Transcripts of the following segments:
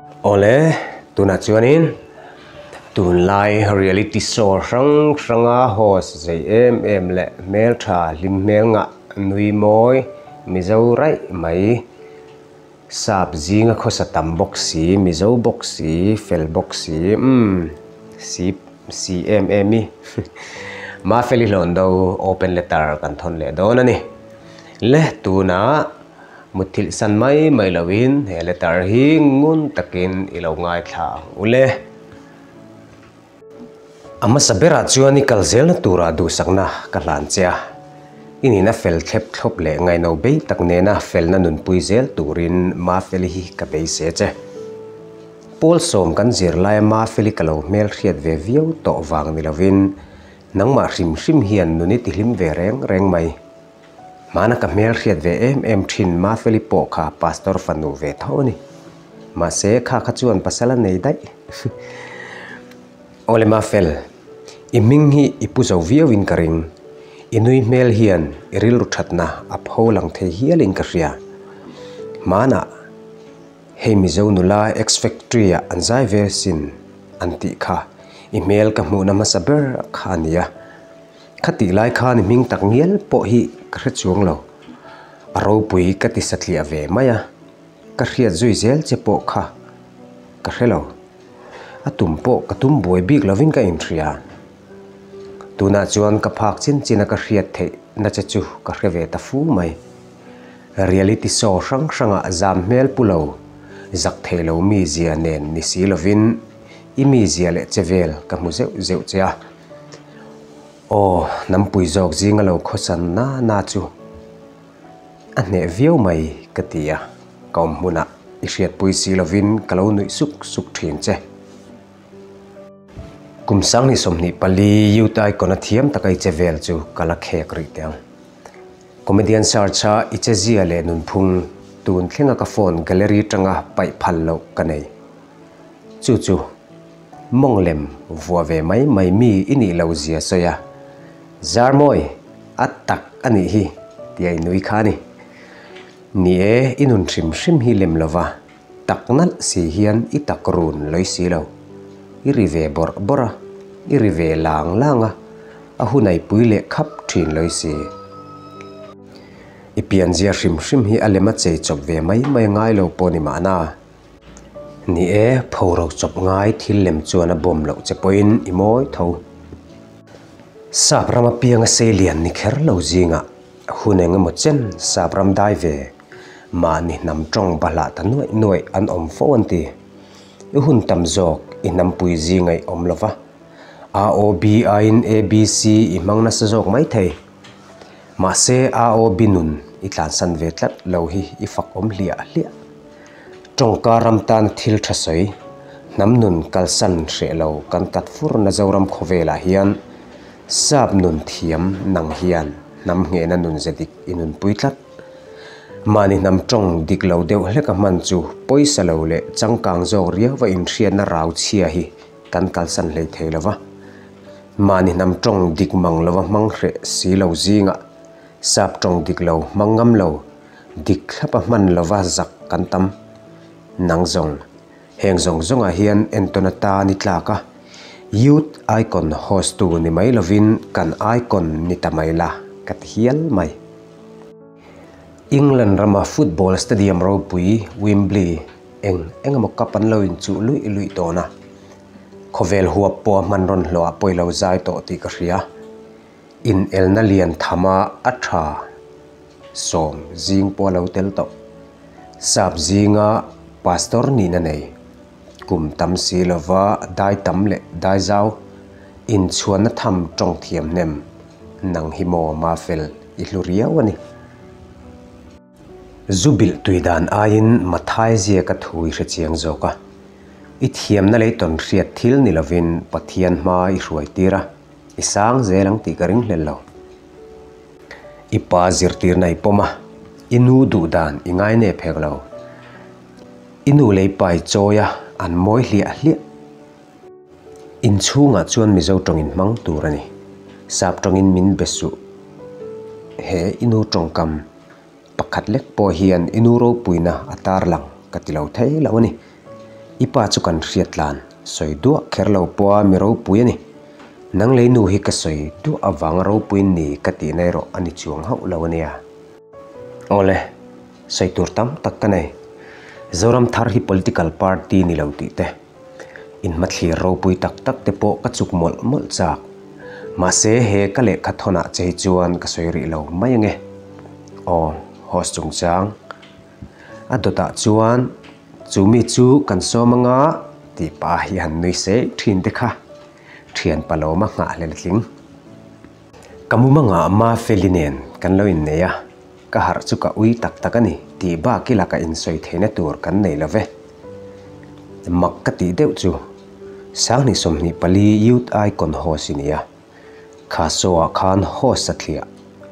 Awle, tunah chuanin tunlai reality show hrang hranga host zei em em leh hmeltha hlim hmel ngah nui mawi Mizo raih mai sap zinga khawsa tam bawk si, Mizo bawk si, fel bawk si, umm si si em em i Mafeli Hlawn-do open letter kan thawn leh dawn a ni. Le tunah. Mutthilh san mai mai loin he letter hi ngun takin i lo ngaithla ang u le. A hmasa berah chuan i kal zelna turah duhsakna ka hlan che a, i nihna fel thlep thlawp leh ngaihno bei tak nena felna nunpui zel turin Mafeli hi ka beisei che. Pawl sawm kan zir laia Mafeli ka lo hmelhriat ve viau tawh vang ni lovin nangmah hrim hrim hian nun i tihlim ve reng reng mai. Hmana ka hmel hriat ve em em thin Mafeli pawh kha Pastor fanu ve tho a ni. Mahse kha kha chuan pasal a nei daih. Awle Mafel, i hming hi i pu zo viauin ka ring. I nui hmel hian i rilru thatna a pho lang thei hialin ka hria. Hmanah hei Mizo nula X-Factory ah an zai ve sin an tih kha i hmel ka hmuhna hmasa ber kha a nia. Khatih lai khan i hming tak ngial pawh hi ka hre chuang lo. A ropui ka ti satliah ve mai a, ka hriat zui zel che pawh kha ka hre lo. A tum pawh ka tum buai bik lovin ka inhria. Tunah chuan ka phak chin chin a ka hriat theih na che chu ka hre ve ta fu mai. Reality show hrang hrangah zam hmel pu lo, zak thei lo mizia nen ni si lovin i mizia leh che vel ka hmu zeuh zeuh che a. Aw, hnampui zawk zinga lo khawsan na na chu a hneh viau mai ka ti a, ka awm hmunah i hriatpui si lovin ka lo nuih suk suk thin che. Kum sanghnih 24 Youth Icon a thiam taka i che vel chu ka la khek rih teh ang. Comedian Search a i che zia leh nunphung tun thlenga ka phone gallery tanga paih phal loh ka nei. Chu chu. Mawng lem vuah ve mai mai mi i nih lo zia sawi a, Zarmawi, a tak a nih hi tia i nui kha a ni. Ni e, i nun hrim hrim hi lem lova, tak nalh si hian i tak run lawi si lo. I ri ve bawrh bawrh a, i ri ve lang lang a, a hun a i pui leh khap thin lawi si. I pianzia hrim hrim hi a lem a chei chawp ve mai mai ngai lo pawh ni mahna. Ni e, phoro chawp ngai thil lem chuan a bawm loh che pawhin i mawi tho. Sap ram apianga sei lian ni kher lo zingah hun eng emaw chen sap ram dai ve mahni hnam tawng bahlah ta nuaih nuaih an awm fo an ti. I hun tam zawk i hnampui zinga i awm lo va, AOB aiin ABC i hmang nasa zawk mai thei. Mahse AOB nun i tlansan ve tlat lo hi i fak awm hliah hliah. Tawngka ram tana thil tha sawi, hnam nun kalsan hreh lo kan kat furna Zoram khawvelah hian sap nun thiam nang hian hnam nghehna nun ze dik i nunpui tlat. Mahni hnam tawng dik lo deuh hleka hman chu pawisa lo leh changkang zawk riauva inhriatna rau chhia hi kan kalsan hlei thei lo va. Mahni hnam tawng dik mang lova hmang hreh si lo zingah sap tawng dik lo hmang ngam lo Dik thlapa hman lova zak kan tam. Nang zawng, heng zawng zawngah hian entawn atan i tlak a, Youth Icon host tu ni mai lovin kan Icon ni ta mai la ka ti hial mai. England rama football stadium ropui Wembley eng eng emaw cup an lo inchuh luih luih tawn a, khawvel huap pawh a hman rawn hlawh ah pawi lo zai tawh tih ka hria. Inelna lian thama a tha sawm zing pawh a lo tel tawh. Sap zinga pastor nihna nei, kum tam si lova dai tam leh dai zau, inchhuanna tham tawng thiam hnem, nang hi maw Mafel i hlu riau a ni. Zu bilh tui dan aiin Mathai ziaka thu i hre chiang zawk a. I thiamna lei tawn hriat thil ni lovin Pathian hma i hruai tir a. I sang zel ang tih ka ring hlel lo. I pa zirtirna i pawm a, i nu duh dan i ngai nep hek lo. I nu lei pa i chawi a, an mawi hliah hliah. Inchhungah chuan Mizo tawngin hmang tur a ni. Sap tawngin min be suh. He i nu tawngkam pakhat lek pawh hian i nu ropuina a tarlang ka ti lo thei lo a ni. I pa chu kan hriat tlan, sawi duah kher lo pawha mi ropui a ni. Nang lei nu hi ka sawi duah avanga ropui ni ka tihna erawh a ni chuang hauh lo a nia. Awle, sawi tur tam tak ka nei. Zoram thar hi political party ni lo tih te, inhmathlir ropui tak tak te pawh ka chuk mawlh mawlh chak. Mahse he ka lehkha thawnah che hi chuan ka sawi rih lo mai ange. Aw, host chungchang. A dawtah chuan chu mi chu kan sawm anga tih pah hi han nui seh thin te kha thian palawma nghahhlel tling. Ka mumangah Mafeli nen kan lo innei a, ka harh chu ka ui tak tak a ni tih bak i laka insawi theihna tur kan nei lo ve. Mak ka tih deuh chu Sanghnih 24 Youth Icon host i ni a, kha show ah khan host satliah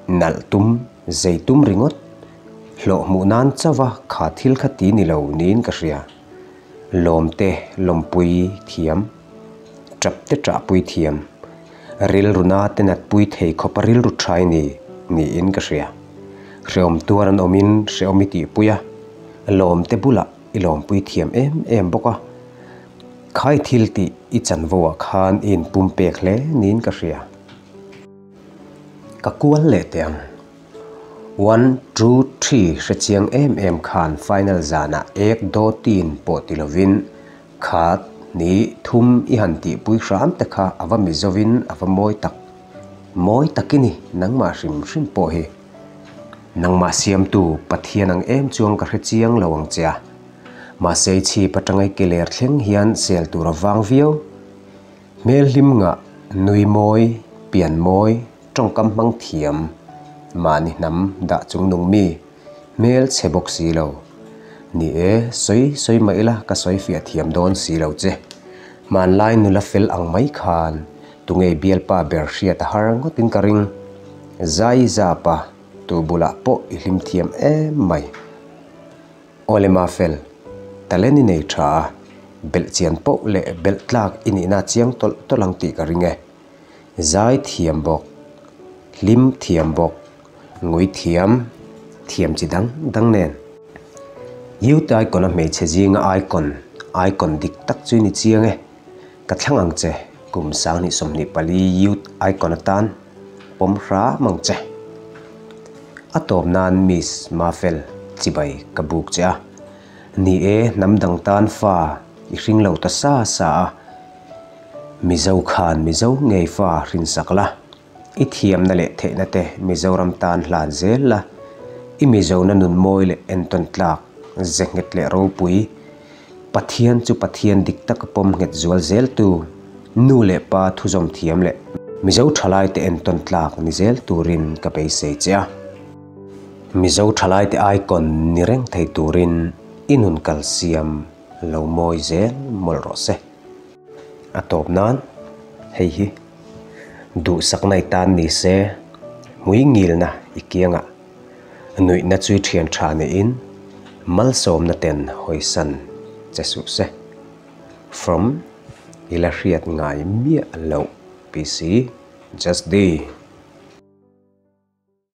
nalh tum, zei tum ringawt, hlawh hmuh nan chauha kha thil kha ti ni lo niin ka hria. Lawmte lawmpui thiam, Ṭapte ṭahpui thiam, rilru na te natpui thei khawpa rilru ṭhai ni niin ka hria. Hreawm tuar an awmin hreawm i tihpui a, lawmte bulah i lawmpui thiam em em bawk a. Khai thil tih i chanvo ah khan i inpumpek hle niin ka hria. Ka kual leh teh ang. One, two, three hrechiang em em khan final zanah ek dawtin pawh ti lovin Khat, ni, thum i han tihpui hram te kha a va mizovin a va mawi tak. Mawi tak i ni, nangmah hrim hrim pawh hi. Nangmah siamtu Pathian ang em chuang ka hre chiang lo ang che a. Mahse i chhip atanga i keler thleng hian sel tur a vang viau. Hmel hlim ngah, nui mawi, pian mawi, tawngkam hmang thiam, mahni hnam dah chung nung mi. Hmel chhe bawk si lo. Ni e, sawi sawi mah ila ka sawi fiah thiam dawn si lo che. Hmanlai nula fel ang mai khan tunge bialpa ber hriat a har ngawtin ka ring. Zai zapa tu bulah pawh i hlim thiam em mai. Awle Mafel, talent i nei tha a, belh chian poh leh belh tlak i nihna chiang tawlh tawlh ang tih ka ring e. Zai thiam bawk, hlim thiam bawk. Ngui thiam, thiam chi dang dang nen. Youth Icon a hmeichhe zinga icon, icon dik tak chu i ni chiang e. Ka thlang ang che, kum 2024 Youth Icon atan pawm hram ang che. A tawp nan Miss Mafel chibai ka buk che a. Ni e, hnam dang tan fa i hring lo ta sa sa a. Mizo khan Mizo ngei fa hrinsak la. I thiamna leh theihna te Mizoram tan hlan zel la, i Mizona nun mawi leh entawn tlak, ze nghet leh ropui, Pathian chu Pathian dik taka pawm nghet zual zeltu, nu leh pa thuzawm thiam leh Mizo thalaite entawn tlak ni zel turin ka beisei che a. Mizo thalaite icon ni reng thei turin i nun kalsiam lo mawi zel mawlh rawh se. A tawp nan hei hi duhsakna i tan ni se, hmui ngilna i kiangah nuihna chu i thian tha niin malsawmna ten hawisan che suh se. From i la hriat ngai miah loh PC Just D.